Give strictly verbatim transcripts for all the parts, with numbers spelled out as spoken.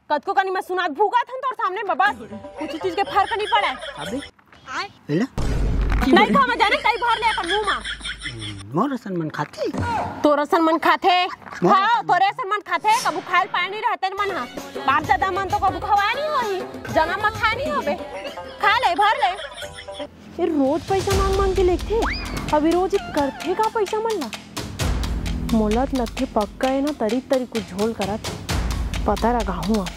कतको कनी मैं सुनात भूकत हन तोर सामने में बस। कुछ चीज के फर्क नहीं पड़े। अबे, एला? नहीं खा मैं जाने कई भर ले अपन मुंह मा। मोर असन मन खाथे। तोर असन मन खाथे? मोर हाँ, असन तोरे असन मन खाथे। कबू खाए ल पाए नहीं रहते मन हा। बाप दादा मन तो कबू खवाए नहीं होही। जन्म में खाए नहीं होबे। खा ले, भर ले। ये रोज पैसा मांग मांग के लेथे। अभी रोज ये करथे का पैसा मन ला? मोला त लगथे पक्का है ना, तरी तरी कुछ झोल करत हे। पता लगाहूं अब।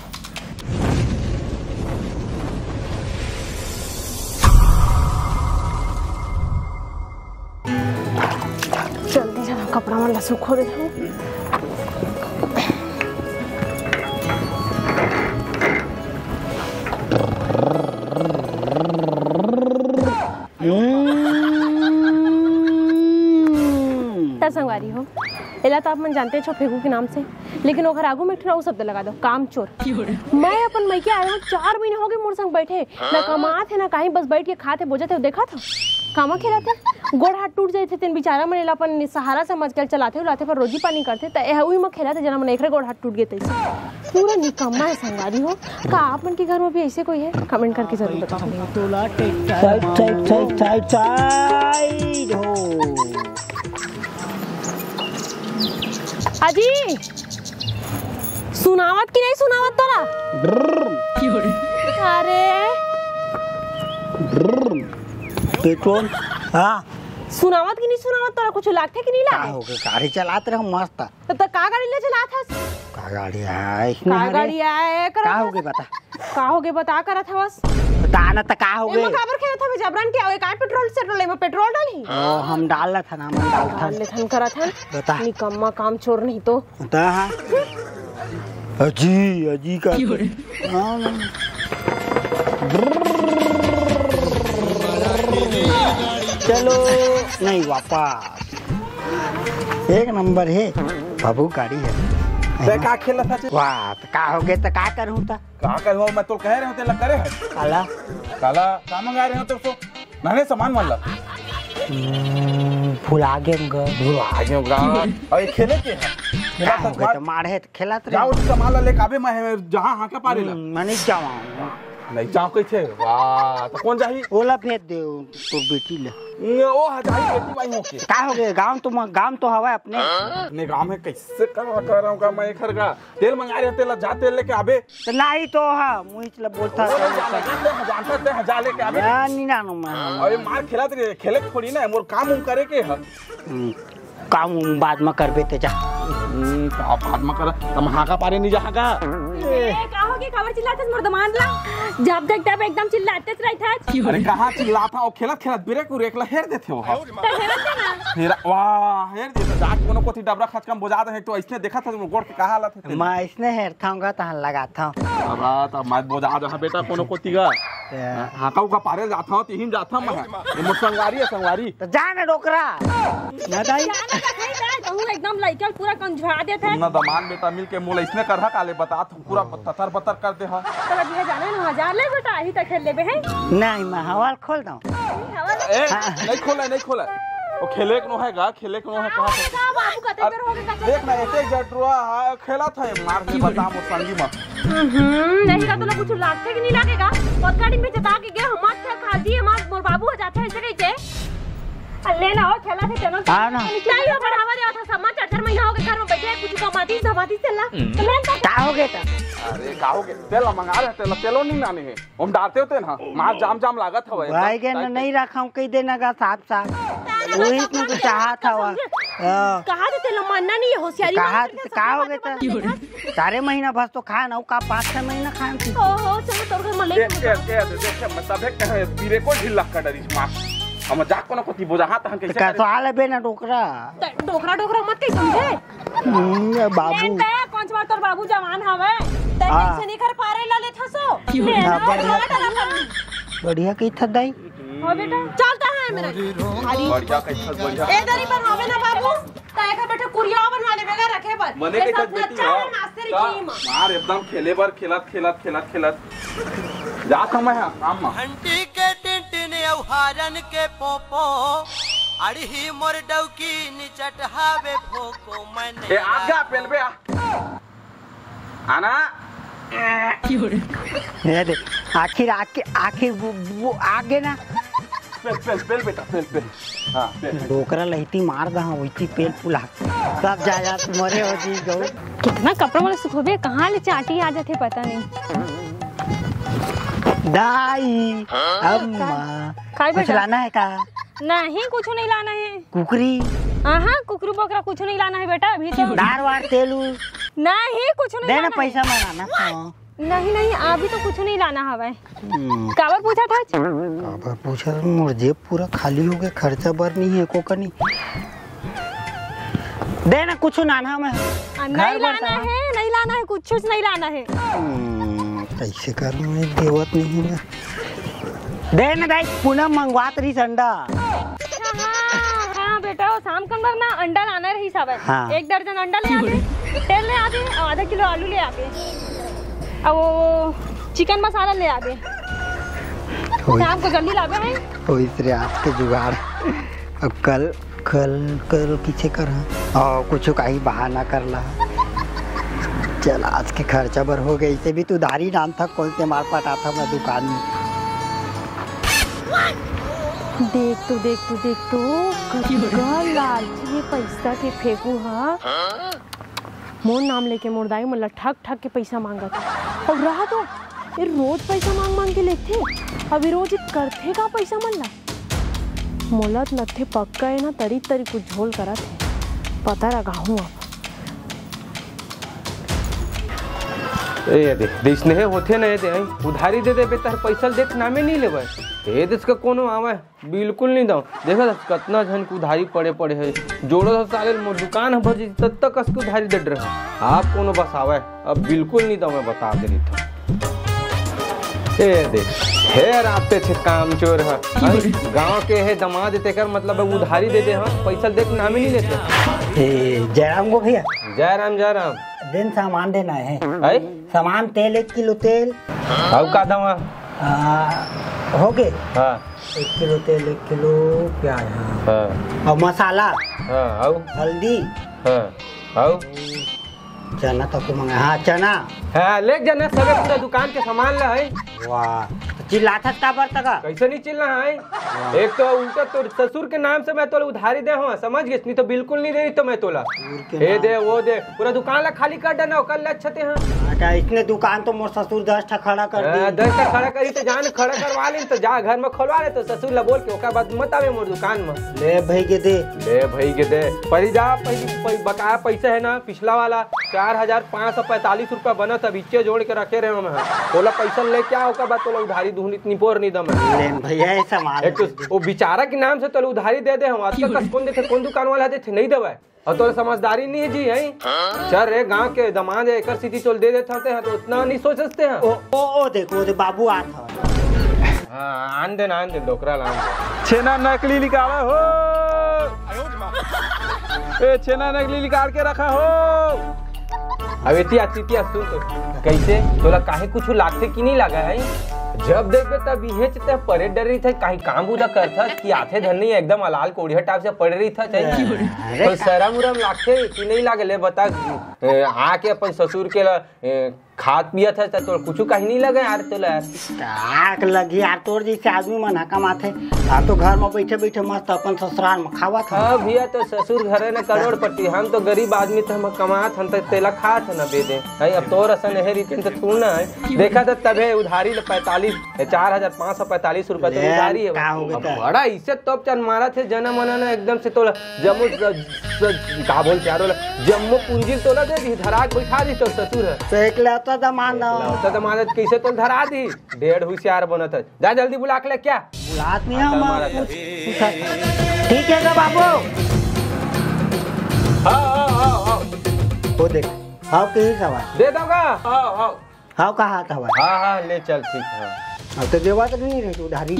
जल्दी जल्दी कपड़ा मन ला सुखो दे हूं। हम्म। त संगवारी हो, एला तो आप मन जानते छो फेंकू के नाम से, लेकिन ओकर आगू में एक ठो अउ शब्द लगा दो, कामचोर। मैं अपन मइके आए हूं, चार महीना हो गए मोर संग बैठे, ना कमात हे ना कहीं, बस बैठ के खात हे, बोजत हे, देखत हो कामा खेलत हे, गोड़ हाथ टूट जाते तेन बेचारा मन एला अपन सहारा समझ के चलाते उलाते पर रोजी पानी करते, त एह उही म खेलत हे, जना मन एकरे गोड़ हाथ टूट गए तैसे। पूरा निकम्मा है संगवारी हो। का आप मन के घर में भी ऐसे कोई है? कमेंट करके जरूर बताओ। Side, side, side, side, side हो। अजी, सुनावत कि नहीं सुनावत तोला? अरे। पेट्रोल? हाँ। सुनावत कि नहीं सुनावत तोला? कुछ लागथे कि नहीं का लागे? हो गए? गाड़ी चलात रहे मस्त। त, त का गाड़ी ले चलात हस? का गाड़ी आय? का गाड़ी आय? का हो गए बता? का हो गए बता करत हवस? बता ना त का हो गए? एमा काबर खेलत हवे जबरन के? अउ काय पेट्रोल सेट्रोल एमा पेट्रोल डालही? ओ, हम डालत हन, हम डालत हन। डाल लेथन करत हन। बता। निकम्मा काम चोर नहीं तो। बता हाँ। अजी, अजी का? हाँ, ना। चलो, नहीं, वापस। एक नंबर है, बाबू गाड़ी है। ते का खेलत हस? वाह, त का हो गए, त का करूँ त? का करूँ, मैं तो कह रहे हूँ, तेला करे है। काला? काला, का मंगा रहे हो तेरे को? नाने सामान वाला। हम्म, भुला गेम ग। भुला गेम ग। अरे खेले के है? खेला का हो गए, मार। त मार है, त खेलत रहे। जाओ, सामान ला लेके आबे, मैं जहाँ हाँ के पारे ला। हम्म, मैं नहीं जाऊँ। नहीं जाओ कैसे? वाह, तो कौन जाही? ओला भेज दे, तोर बेटी ला। न, ओ हजारी बेटी भाई होके। का हो गए? गांव तो म-, गांव तो हवा अपने। अपने गांव में कैसे करा, कर रहा हूँ मैं घर का? तेल मंगा रहे, तेल ला जा, तेल लेके आबे। तो लाई तो हा, मुहिच ला बोलता ओ, था। जा, जा, जा, जा, जा लेके आबे। ना, नहीं ना, ना, मैं। अरे मार खेला तेरे, खेले थोड़ी ना, मोर काम उम करे के है। हम्म। काम उम बाद में करबे ते जा। हम्म, का बाद में कर, तम हाँका पारे नहीं जा हाँका। ए, का हो गया, काबर चिल्लात हस मोर दमांद ला? जब देख तब एकदम चिल्लाते रहत हस। अरे कहाँ चिल्लात हूँ, खेलत खेलत ब्रेक उरेक ला हेर देथे हो। त हेरत दे ना। हेरा, वाह, हेर देथे, जात कोनो कोती डबरा खचका म बोजा दे, तो ऐसने देखत हस मोर गोड़ के का हालत है तेरे। मैं ऐसने हेरथाऊंगा, तहन लगाथाऊं। अब त मैं बोजा दे बेटा कोनो कोती का। हाँ, का उका पारे जात हूँ, तिहिन जात हूँ मैं। ये मोर संगवारी है, संगवारी। तो जा ना डोकरा। ना दाई। जाना का खाई जाए, कहूँ एकदम लइका पूरा कंझुआ देत है। ना दमान बेटा मिल के मोला इसने करहा काले बतात हूँ, पूरा ततर बतर कर दे हा। तो अब ये जाने ना, हजार ले बेटा, अही तक खेल लेबे है। नहीं, मैं हवाल खोल दूँ। हवाल ए, नहीं खोला, नहीं खोला। वो खेले के नो है गा, खेले के नो है, कहाँ से? का बाबू, कते अब देर हो गए, कते देख ना, देर हो एते गए? जटरुआ हा, खेला था, मार के बता मोर संगी मा। हम्म, नहीं का तोला कुछ लागथे कि नहीं लागेगा? ओतका दिन में जता के गए, हम मत खेल खाती, हम मोर बाबू हो जाथे, ऐसे कहिके। अल्ले ना हो, खेला थे, चलो। हाँ ना। नहीं हो, बढ़ावा देवा था, सब मत, चार चार महीना हो गए घर में बैठे, कुछ कमाती, धमाती चलना। तो मैं तो का हो गया था? अरे, का हो गया? तेल मंगा रहे, तेल, तेलो नहीं लाने हैं। हम डालते होते ना, मार जाम जाम लागत हवे। भाई के न नहीं रखा हूँ, कही देना का साफ साफ। वही तुमको चाहत हवा। हाँ। कहा थे तेला मानना नहीं है, होशियारी कहा मार के थे, का हो गया था? सारे महीना भर तो खाए ना, का पाँच छह महीना खाए हम। ओहो, चलो तोर घर में ए, लेके ए, ए, ए, देख, मैं तबे कहे, पीरे को ढीला कर डरी मार। हम जा कोनो कोती बोझा, हाँ, तो हम तो कैसे का करें? सवाल है बे ना डोकरा। त डोकरा, डोकरा मत कही समझे। हम्म, ये बाबू। लेन बे, कौन सा तोर बाबू जवान हवे? ते हाँ। कैसे नहीं कर पा रहे लाले थसो? ले ना, ना, बढ़िया। हवा डाला था। बढ़िया कही था दाई। हाँ बेटा, चलता है मेरा। अरे। बढ़िया कही था, बढ़िया। ए दरी पर हवे ना बाबू। ताए का बेटा कुरिया बनवा ले बेगा रखे बर। मने ये के सब कद बेटी अच्छा हो। है, मास्टर का? की माँ। मार एकदम खेले बर खेलत, खेलत, खेलत, खेलत। जा समय है, काम मा। घंटी के टिन टिन अउ हारन के पों पों, अड़ही मोर डौकी निचट हावे भोको मने ए, आ गया, पेल बे, आ। आना। ये दे, आखिर आके, आखिर वो, वो आगे ना। पेल, पेल, पेल बेटा, पेल, पेल। हाँ, पेल, पेल। डोकरा लहिती मार दहा, वैती पेल पुला। सब जायदाद मरे हो जी गऊ। कितना कपड़ा वाला सुखोबे, कहाँ ले चाटी आ जाथे पता नहीं। दाई, अम्मा, काय कुछ बेटा? लाना है का? नहीं, कुछ नहीं लाना है। कुकरी? हाँ, कुकरू बकरा कुछ नहीं लाना है बेटा, अभी तो। दार वार तेलू? नहीं, कुछ नहीं दे ना लाना है। पैसा मंगाना था। नहीं, नहीं, अभी तो कुछ नहीं लाना हवय। हम्म। काबर पूछत हच? काबर पूछत? मोर जेब पूरा खाली हो गया, खर्चा बर नहीं है एको कनी। दे ना कुछ नाना मैं। आ, घर नहीं बर लाना सामान। है, नहीं लाना है, कुछ नहीं लाना है। हम्म, कैसे करूँ मैं, देवत नहीं है। दे ना दाई, पूनम मंगवात रहिस अंडा। अच्छा, हाँ, हाँ, बेटा, वो शाम कन बर ना अंडा लाना रहिस हवय। हाँ। एक दर्जन अंडा ले आबे, तेल ले आबे, अउ आधा किलो आलू ले आबे, अउ वो चिकन मसाला ले आबे। होई। शाम को जल्दी लाबे है। होइस रे आज के जुगाड़। अब कल, कल, कल किसे करहा? अउ कुछ काही बहाना कर ला। चल, आज के खर्चा बर हो गई, इसे भी तू उधारी नाम था, कौन से मार पटाथा मैं दुकान में। देख तो, देख तो, देख तो, कतका लालची ये पैसा के फेंकू हा। मोर नाम लेके मोर दाई मन ला ठग ठग के पैसा मांगत हे। अउ रहा तो, ये रोज पैसा मांग मांग के लेथे। अभी रोज ये करथे का पैसा मन ला? मोला तो लगथे पक्का ये ना तरी तरी कुछ झोल करत हे। पता लगाहूं अब। ए दे, दे स्नेह होथे ना, ए दे, आई, उधारी दे देबे, तहर पैसा ल देख नामे नहीं लेवय। ए देश का कोनो आवय, बिल्कुल नहीं दव। देखा था, कतना झन के उधारी पड़े पड़े है। जोड़ो तो साले मोर दुकान ह भर जैसे तब तक कस के उधारी दे रहे। आप कोनो बस आवय, अब बिल्कुल नहीं दव, मैं बता दे रही था। ए दे, हे राते छे काम चोर ह। आई, गांव के हे दमाद, तेकर मतलब है उधारी दे दे, हाँ, पैसा देख नाम ही नहीं लेते। ए, जयराम को भैया। जयराम, जयराम। दिन सामान देना है। आई? सामान तेल, एक किलो तेल। अउ का दवा? आ, हो गए। हाँ। एक किलो तेल, एक किलो प्याज, हाँ। हाँ। अउ मसाला। हाँ, अउ? हल्दी। हाँ, अउ? चना तको मंगा, हाँ, चना। हाँ, ले जाना सबे पूरा दुकान के सामान ला है। वाह, तो चिल्लाथस काबर तका? कैसे नहीं चिल्ला है? वाह। एक तो उल्टा तोर ससुर के नाम से मैं तोला उधारी दे हूँ, समझ गए? नहीं तो बिल्कुल नहीं दे तो मैं तोला। ससुर के ए नाम दे, से। वो दे, पूरा दुकान ला खाली कर देना, ओकर ले अच्छे ते हाँ। अच्छा, इसने दुकान तो मोर ससुर दस ठा खड़ा कर हाँ, दी। दस ठा खड़ा करी तो जान खड़ा करवा ले, तो जा घर में खोलवा ले, तो ससुर ला बोल के ओकर बाद मत आवे मोर दुकान में। ले भाई के दे। ले भाई के दे, पहली जा, पहली, पहली बकाया पैसा है ना, पिछला वाला चार हजार पाँच सौ पैंतालीस रुपया बनत, अब इच्चे जोड़ के रखे रहे हम। तोला पैसा लेके आ, ओकर बाद तोला उधारी दूहूं, निपोर नहीं दम है। लेन भैया, ये सामान एक तो वो बेचारा के नाम से तोला उधारी दे दे हम, आज तक कस कौन देथे, कौन दुकान वाला देथे, नहीं देवे। और तोला समझदारी नहीं है जी, है? चल रे, गांव के दमाद है, एकर सीधी तोल दे देते हैं, तो उतना नहीं सोचते हैं। ओ, ओ, ओ, देखो, वो दे बाबू आ था। हाँ, आन दे ना, आन दे, डोकरा ला आन दे। छेना नकली निकाला हो। ए, छेना नकली निकाल के रखा हो। अब इतिया, इतिया सुन तो। कैसे? तोला काहे कुछ लागथे कि नहीं लागा है? जब देखबे तब इहे चित्ते परे डर रही थे, काहे काम बुझा करथस कि आथे धन नहीं, एकदम अलाल कोढ़िया टाइप से पड़े रही था, चाहिए। अरे तो का- शरम उरम लागथे कि नहीं लागे? ले बता, ए, आके अपन ससुर के ला, ए, खात पियत हस, त तोर कुछु कहीं नहीं लगे यार, तोला यार। आग लगी यार, तोर जैसे आदमी मन ह कमाथे, आ तो घर में बैठे बैठे मस्त अपन ससुराल में खावत ह। हाँ भैया, तो ससुर घरे न करोड़पति, हम तो गरीब आदमी, तो हम कमात हन, त तेला खात हन बेदे। भाई, अब तोर असन हे रीति त तू ना है। देखा त तभे उधारी ले पैंतालीस, चार हजार पाँच सौ पैंतालीस रुपया तो ले, उधारी है। का हो गया अब त? बड़ा इज्जत तोप चन मारा थे, जना मना ना एकदम से तोला जम्मो स-, स-, का बोल, क्या बोला, जम्मो पूंजी तोला दे दी, धरा के बैठा दी तो ससुर है। तो एकलौता दमाद ना। एकलौता दमाद है, कैसे तो धरा दी? डेढ़ होशियार बनत है। जा जल्दी बुला के ले क्या? बुलात नहीं आता हम। मारा था। ठीक है का बाबू? हाँ, हाँ, हाँ, हाँ। वो देख, हाँ, कही सवाल। दे दोगा? हाँ, हाँ। हाँ, कहा था भाई? हाँ, हाँ, ले चल, ठीक है। अब तो देवा तो नहीं रही उधारी।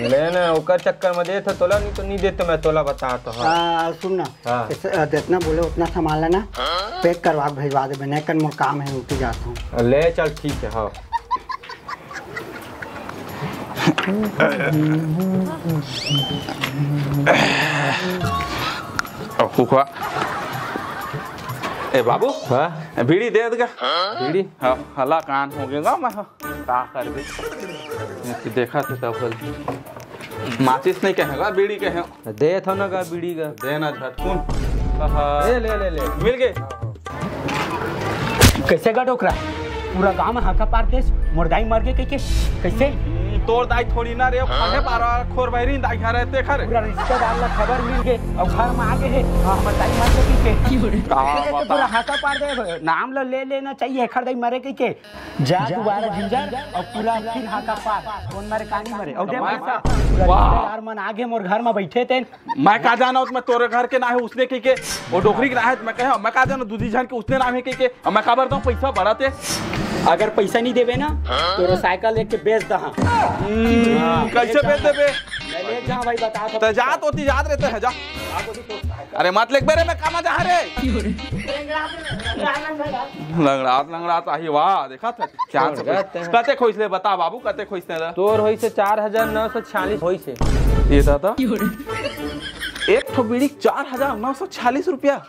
ले ना, ओकर चक्कर में देत हो तोला, नहीं तो नहीं देते मैं तोला, बता तो, हाँ। आ, सुन ना, हाँ। इस-, जितना बोले उतना सामान लेना, पैक करवा के भेजवा दे, मैं कन मोर काम है, उठी जाता हूँ। ले चल, ठीक है, हाँ। अब कुकवा। ए बाबू, हाँ? बीड़ी दे दे गा। बीड़ी? हाँ, हला कान हो गया मैं, हाँ। का करबे? देखा थे तब बोल। माचिस नहीं कहेगा, बीड़ी कहे। दे थो ना गा बीड़ी गा। दे ना झटकुन। आहा। ले, ले, ले, ले। मिल गए। कैसे गा डोकरा? पूरा गांव में हाका पार देस, मोर दाई मर गे कहिके। कैसे? हम्म, तोर दाई थोड़ी ना रे, फटे पारा खोर बहरीन दाई घर रहते घर। पूरा रिश्तेदार ला खबर मिल गे, अउ घर में आ गे हे। हाँ, हमर दाई मर गे कहिके। का कैसे तो बता? पूरा हाका पार दे, नाम ला ले लेना चाहिए, एखर दाई मरे कहिके। जा दोबारा झिंझर, अउ पूरा फिर हाका पार। कौन मरे, का नहीं मरे? अउ देख वाह। पैसा, पूरा वाह। रिश्तेदार मन आ गे, मोर घर में बैठे तेन। मैं का जाना, मैं तोरे घर के ना है उसने कहिके, वो डोकरी के ना है, मैं कहे, मैं का जाना दूधी झन के उसने नाम है कहिके, अब मैं काबर दूं पैसा बढ़ाते। अगर पैसा नहीं देवे ना, तो साइकिल लेके बेच दहा। हम्म, कैसे बेच देबे? मैं ले जा भाई, बता तो। तो जा तो ती याद रहते है, जा। अरे मत लेक बे रे, मैं कामा जा रे। लंगड़ात लंगड़ात आही, वाह, देखा था। चार सौ छोड़ देते हैं। कते खोइस ले बता बाबू, कते खोइस ले? तोर होइस हे चार हजार नौ सौ छियालीस होइस हे। ये दादा, एक ठो बीड़ी चार हजार नौ सौ छियालीस रुपया।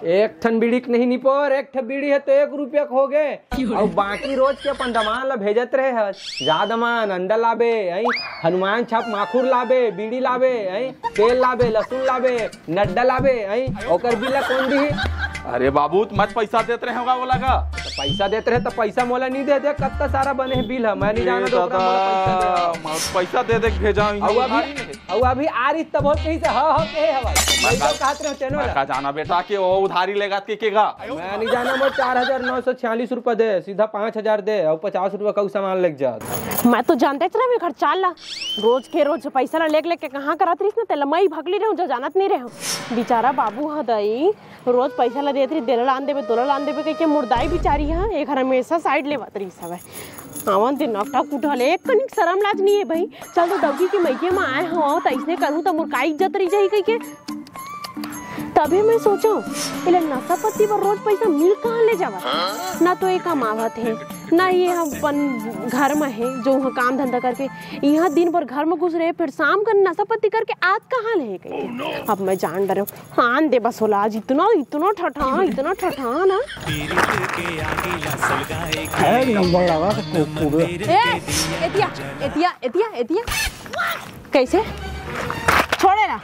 एक ठन बीड़ी के नहीं निपोर, एक ठो बीड़ी है तो एक रुपया के हो गए। अउ बाकी रोज के अपन दमान ला भेजत रहे हस, जा दमान अंडा लाबे, आई हनुमान छाप माखुर लाबे, बीड़ी लाबे, आई तेल लाबे, लहसुन लाबे, नड्डा लाबे, आई ओकर बिल ला कौन दिही? अरे बाबू, त मत पैसा देत रहे होगा ओला का? त पैसा देत रहे त पैसा मोला नहीं दे दे, कत्ता सारा बने हे बिल ह, मैं नहीं ए जाना तो ओकरा मोला पैसा दे। दादा, मत पैसा दे दे के भेजा हूँ, अउ अभी, उधारी नहीं। अउ अभी आ रही तब हो कहीं से, हाँ, हाँ, कहे हवाई। मैं मैं का, तो कहत रहे तेनो मैं ला। का जाना बेटा कि वो उधारी लेगा के, के गा? मैं नहीं जाना, मोर चार हजार नौ सौ छियालीस रुपया दे, सीधा पाँच हजार दे, अउ पचास रुपया कऊ सामान लेके जा। मैं तो जानते रहे घर चाल ला, रोज के रोज पैसा ला लेके, लेके कहाँ करत रहीस ना, तेला मैं ही भगली रहूं, जो जानत नहीं रहूं। बेचारा बाबू ह दई, रोज पैसा ला देत रही, देला लान देबे, तोला लान देबे, कहिके मोर दाई बिचारी ह, एक हर हमेशा साइड लेवत रहीस हवय। आवन दिन नकटा कुटल, एक कनिक शरम लाज नहीं है भाई। चल तो दौकी के मइके म आए हो, त अइसने करूं त मोर का इज्जत रही जाही कहिके। तभी मैं सोचो, एला नशा पत्ती बर रोज पैसा मिल कहाँ ले जावत हे? ना तो ये कमावत हे, ना ये हम अपन घर में है जो वहाँ काम धंधा करके यहाँ दिन भर घर में घुस रहे, फिर शाम कर नशा पत्ती करके आत कहाँ ले गए? अब मैं जान डरे हूँ। आन दे बस होला, आज इतना, इतना ठठान, इतना ठठान है। एक नंबर लगा तो खूब, खूब। ए, एतिया, एतिया, एतिया, एतिया। कैसे? छोड़े ना।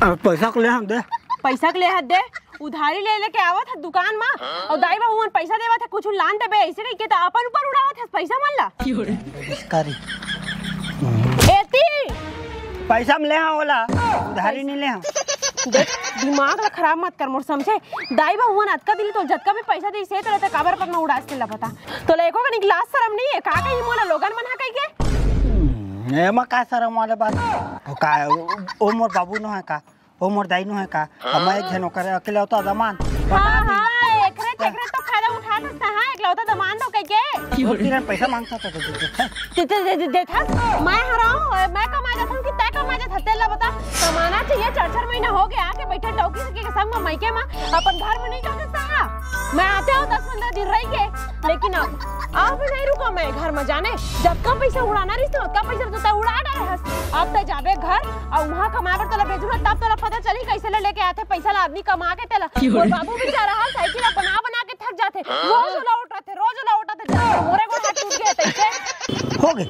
अब पैसा के ले हम दे। पैसा के ले हाथ दे। उधारी ले लेके आवत है दुकान मा, अउ दाई बाबू मन पैसा देवत है, कुछ लान देबे, ऐसे कहिके त अपन ऊपर उड़ावत है पैसा मन ला। भिखारी। एती पैसा में ले हाँ ओला, उधारी नहीं ले हाँ। देख, दिमाग ला खराब मत कर मोर, समझे? दाई बाबू मन अतका दिली तो जतका भी पैसा देइस हे, तोला ते काबर पर में उड़ास के ला बता। तोला एको कनिक लाज शरम नहीं है का? कहीं मोला लोगन मन हा कहिके। हम्म, एमा का शरम वाले बात? ओ का, ओ, ओ मोर बाबू नो है का? ओ मोर दाई नो है का? अब मैं एक झन ओकर अकेले होता दमान। हाँ, हाँ, एकरे, एकरे तो फायदा उठात हस, हाँ, एकलौता दमान दो कहिके। वो किरण पैसा मांगता था, दे, दे, दे। दे, दे, दे, दे, देथा। मैं हराऊं, मैं कमा जात हूँ कि तै कमा जात हस, तेला बता। कमाना चाहिए, चार, चार महीना हो गया के बैठे डौकी के संग में मइके में, अपन घर में नहीं जात हस। मैं आते हो दस पंद्रह दिन रह के, लेकिन अब, अब नहीं रुका मैं घर में, जाने जतका पैसा उड़ाना रहिस तो ओतका पैसा तो तै उड़ा डारे हस। अब तै जाबे घर, अउ वहाँ कमाए बर तोला भेजूँ ना, तब तोला पता चली कैसे ले लेके आथे पैसा ला आदमी कमा के तेला। मोर बाबू बेचारा ह साइकिल ला बना बना के थक जाथे, रोज ओला उठाथे, रोज ओला उठाथे, जाथे मोरे गोड़ हाथ टूट गया तैसे। हो गए,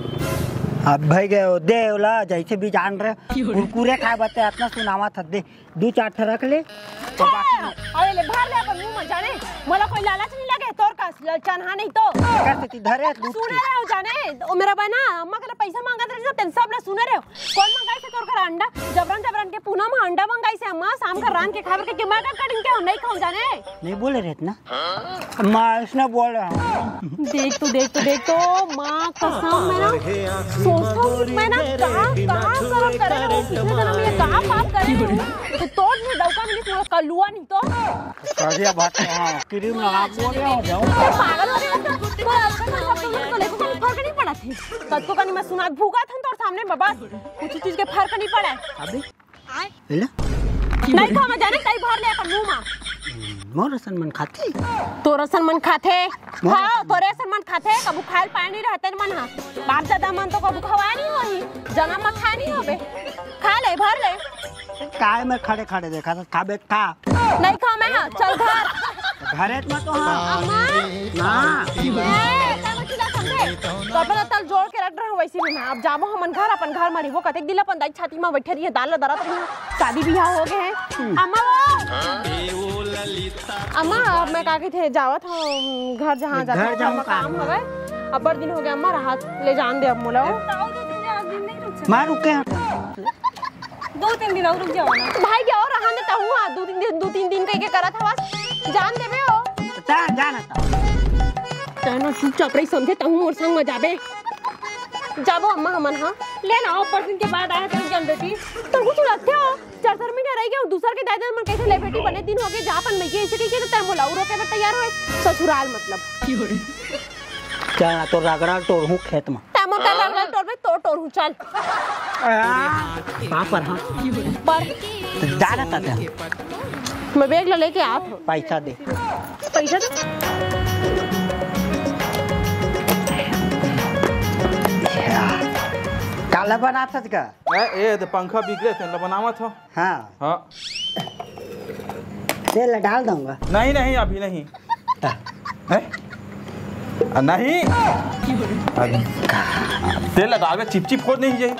अब भाई गए दे ओला, जैसे भी जान रहे कुरकुरे खाए बते इतना सुनावा था दे। दू चार ठे रख ले। अरे ले, भर ले अपन मुंह में, जाने। मोला कोई लालच नहीं लगे, तोर का ल-, चन्हा नहीं तो। कर सकती धरे, दूध सुने रहे हो, जाने। ओ मेरा बहना, अम्मा के पैसा मांगत रहे, तेन सब ले सुने रहे हो। कौन मंगाई से तोर कर अंडा? जबरन, जबरन के पूनम अंडा मंगाई से अम्मा, शाम का रांध के खाबर के, के मैं का कटिंग के हो, नहीं खाऊं, जाने। नहीं बोले रहे इतना। माँ, इसने बोल रहा हूँ। देख तो, देख तो, देख तो, माँ कसम, मैं ना सोचता हूँ कि मैं ना कहाँ, कहाँ गलत करे हूँ, पिछले जन्म में कहाँ पाप करे हूँ, तो तोर ने डौका मिली, तुम्हारा कलुआ नहीं तो। करिया बात है, हाँ, क्रीम लगा बोल रहे हो, जाओ। ये पागल हो गया क्या? तोर अक्कल में सब लोगों को लेकर कोई फर्क नहीं पड़ा थी। कतको कनी मैं सुना भूखा था तोर सामने में, बस कुछ चीज के फर्क नहीं पड़ा है। अबे, ले ले। नहीं खावा जाने, कहीं भर ले अपन मुंह में। मोर असन मन खाथे। तोर असन मन खाथे? मोर हाँ, असन तोरे असन मन खाथे। कभू खाए ल पाए नहीं रहते मन हा। बाप दादा मन तो कभू खवाए नहीं होही। जनम म खाए नहीं होबे। खा ले, भर ले। काय में खड़े खड़े देखा था? खा बे, खा। नहीं खाओ मैं, हाँ, चल घर। घरे में तो हाँ। अम्मा। ना। ए, तब अच्छी बात समझे। तो अपन तल जोड़ के रख रहा हूँ वैसे भी मैं। अब जाबो हमन घर, अपन घर मरी। वो कतेक दिन अपन दाई छाती में बैठे रहिए, दाल दरत रही। शादी बियाह हो गए हैं। अम्मा वो। अम्मा, अब मैं का कहिथे, जावत हूँ घर, जहाँ जात घर हूँ, जाऊँ घर में काम काम। हवय। अब्बड़ दिन हो गया अम्मा, राहत ले जान दे अब मोला। ताऊ तो तुझे आज दिन नहीं रुक सकता। माँ रुके हट। दो तीन दिन और रुक जाओ ना। भाई क्या और रहन दे, तहूँ हाँ, दो तीन दिन, दो तीन दिन कह के करत हवस। जान देबे हो। ता, जाना ता। तैं ना चुपचाप रही समझे, तहूँ मोर संग में जाबे। जाबो अम्मा हमन, हाँ। ले ना, ऊपर दिन के बाद आए तो जन बेटी। तो कुछ रखते हो। चार चार महीना रह गया, दूसर के दादा मन कैसे ले बेटी, बने दिन हो गए, जा अपन मइके ऐसे कहिके तो तैं मोला उरो के तैयार होए, ससुराल मतलब। चल ना, तो रगड़ा टोरहूँ खेत में। तैं मोर का रगड़ा टोरबे, तो टोरहूँ, चल। आ, पापड़, हाँ। पर तो जा ना ताते। मैं बैग ला लेके आत हूँ। पैसा दे। पैसा दे। काला बनात हस का? ए, ए, तो पंखा बिगड़े थे, ला बनावत हो। हाँ। हाँ। तेल डाल दूंगा। नहीं, नहीं, अभी नहीं। ता। हैं? आ, नहीं। अरे, तेल लगा के चिपचिप हो नहीं जाए,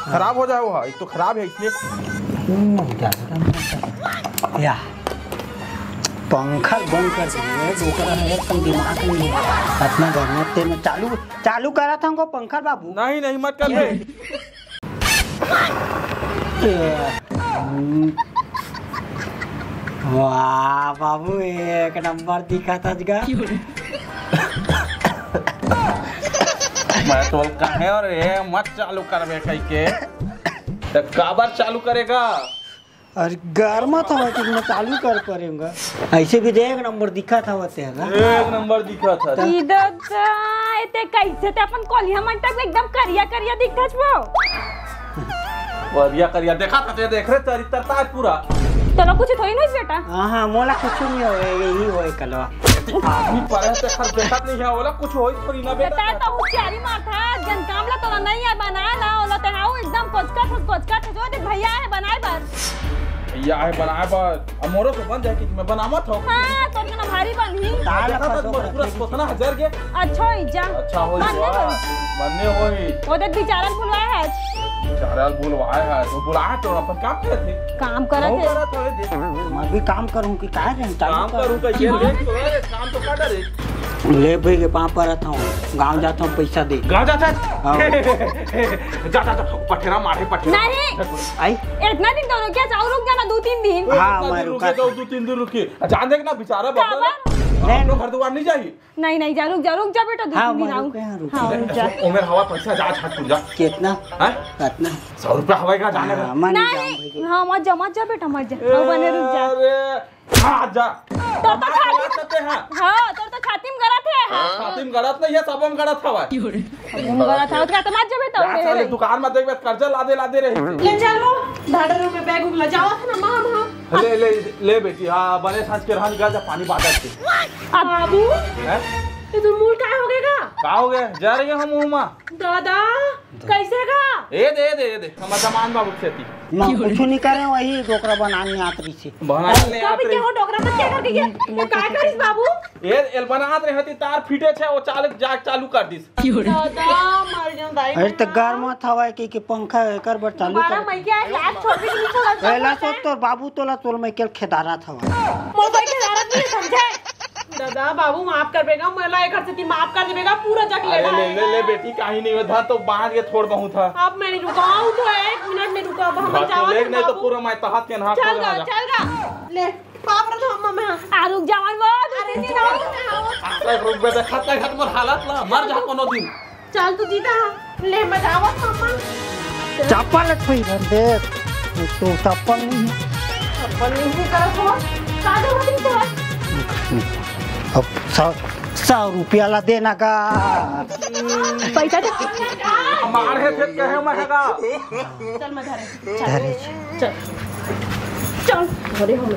खराब हो जाए वो। एक तो खराब है इसलिए। हम्म, क्या? या। पंखा बंद कर दिए, डोकरा है, एकदम दिमाग नहीं है। अपना घर में तेल चालू, चालू करा था हमको पंखा बाबू। नहीं, नहीं, मत कर दे। वाह बाबू, एक नंबर दिखा था जगा। मैं तो कहे और ये मत चालू करबे कह के, तो काबर चालू करेगा? अरे गरमा था कि मैं चालू कर परेगा। ऐसे भी देख नंबर दिखा था वो तेरा। एक नंबर दिखा था। ई ददा, एते कैसे ते अपन कोलिया मन तक एकदम करिया करिया दिखत वो। करिया करिया देखा था ते, देख रे चरित्र ता है पूरा। तोला कुछ थोड़ी नहीं बेटा। हाँ, हाँ, मोला कुछ नहीं होए, यही होए कलवा। आदमी परे ते खर देखत नहीं है, बोला कुछ होई थोड़ी ना बेटा। बेटा तो होशियारी मार था, जन काम ला तोला नहीं है बनाए ला, ओला ते हाउ एकदम कोचका था, कोचका था, जो दे भैया है बनाए बर। भैया है बनाए बर, अब मोरो तो बन जाए कि मैं बनावत हूँ। हाँ, तोर के ना भारी बनही। दाल देखा था, मोर पूरा सोतना हजार के। अच्छा होई जा। अच्छा होई बनने जा। बन। बनने होई। वो देख बेचारा बुलवाए है आज। बेचारा बुलवाए है, तो बुलाए तो अपन काम करत थे। काम करत वो है। करत हवे, देख। मैं भी काम करूँ कि का रे, चालू काम कर। करूँ का ये देख तो, ए, काम तो कर रे। ले भाई के पाँव परत हूँ, गाँव जाता हूँ, पैसा दे। गाँव जाता है? हाँ। जा, जा, जा, पठेरा मारे, पठेरा। नहीं। आई? इतना दिन तो रुक गया, जाओ रुक जाना दो तीन दिन। हाँ, इतना मैं दिन रुका रुके था। जाओ, दो तीन दिन रुके। जान देख ना बेचारा काबर? बाबा, नहीं। अपनो घर दुआर नहीं जाही। नहीं, नहीं, जा, रुक जा, रुक जा बेटा, दो हाँ, तीन दिन मैं आऊँ। रुके हैं, रुके हाँ, हैं। रुक जा। उमेर हवा पैसा जा, छाट तू जा। कितना? हैं? कितना? सौ रुपया हवा का जाने हाँ, का। मैं नहीं जाऊँ नहीं, भाई। हाँ, मत जा, मत जा बेटा, मत जा। हाँ, बने रुक जा। अरे, हाँ, जा। तो, तो हमारा छाती, बात करते हैं। हाँ, तो, तो छाती में गलत है। हाँ, छाती में गलत नहीं है, सब में गलत हवा। सब में गलत है, तो मत जा बेटा, जा, उड़े साले रही। दुकान में देख, बस कर्जा लादे, लादे रही। ले चल वो, ढाडर में बैग उगला, जाओ थे ना, माँ, माँ। ले, ले, ले बेटी, हाँ, बने सांझ के रहा, निकल जा, पानी बादल के। बाबू, हैं? ये तो मूल काय हो गएगा? का हो गया? जा रही है हम मुँह मा। दादा, कैसे का? ए दे, ए दे, ए दे, हम सामान बाबू खेती। मैं कुछ नहीं करे, वही डोकरा बनाने आत रही थी। बनाने कब आत के रही। हो डोकरा मत क्या करके ये? ये काय करिस बाबू? ए, एल बनात रहे हती, तार फिटे छे, वो चालू, जा, चालू कर दिस। दादा, मर जाऊं दाई। अरे, तो गर्म हवा है कि, कि पंखा एकर बर चालू दोबारा कर। मैं क्या याद छोड़ भी नहीं छोड़ा। पहला तो तोर बाबू तोला तोल में केल खेदारा था। मोर भाई खेदारा नहीं समझे। दादा, बाबू माफ कर देगा, मोला एकर से माफ कर देगा, पूरा जग अरे, लेना ले, है। ले, ले, बेटी, कहीं नहीं होता तो बांध के छोड़ बहुत था। अब मैं नहीं रुका हूँ, तो एक मिनट नहीं रुका, अब हम बात तो जाओ ले, ना नहीं तो बाबू। पूरा मैं तहात के नहा चल खोल गा, आ जा। चल गा। ले। बाप रे, तो अम्मा में आ रुक जावन वो, अरे, नहीं, आओ, आओ। अरे, रुक बे, देखत, देखत मोर हालत ला, मर जा कोनो दिन। चल, तू जीता है। ले, मैं जावत हूँ, अम्मा। चप्पल एक पहिरन दे। तो चप्पल नहीं है। चप्पल नहीं है, कर तो। का दे, वो दिन तो। अब सौ, सौ रुपया ला देना का। पैसा दे। मार है, फिर कहे मैं है का। चल, मैं धरे। धरे। चल। चल, घरे हम।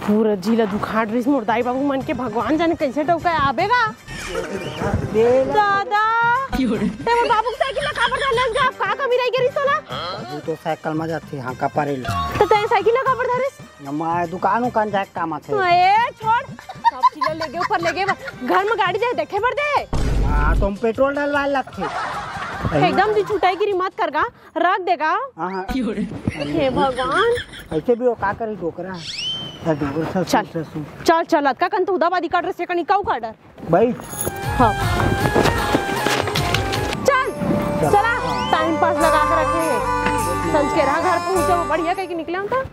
पूरा जिला दुखाड़ रहिस मोर दाई बाबू मन के, भगवान जाने कइसे टउका आबे गा। दादा, ते मोर बाबू के साइकिल ला काबर धर लेस गा? का कमी रहि गे रहिस तोला? बाबू तो साइकिल म जाथे, हाँ, का परेल। त ते साइकिल ला काबर धरिस? मैं दुकान उकान जाए के काम आथे। ए, छोड़। सब चीज ला लेगे ऊपर लेगे बर। घर म गाड़ी दे, देखे बर दे। हाँ, तो हम पेट्रोल डलवाए लगथे। एकदम जी छुटाईगिरी मत कर गा, रख दे गा। हाँ, हाँ। हे भगवान। ऐसे भी वो का करी डोकरा? ए, डोकरा ससुर, चल। ससुर। चल, चल, अतका कन तो उदाबादी काट रहे, से कनी काऊ काट। बइठ। हाँ। चल, चल। चला, टाइम पास लगा के रखे हे। संझ के रहा घर पहुँच जाबो, बढ़िया कहिके निकले हम त।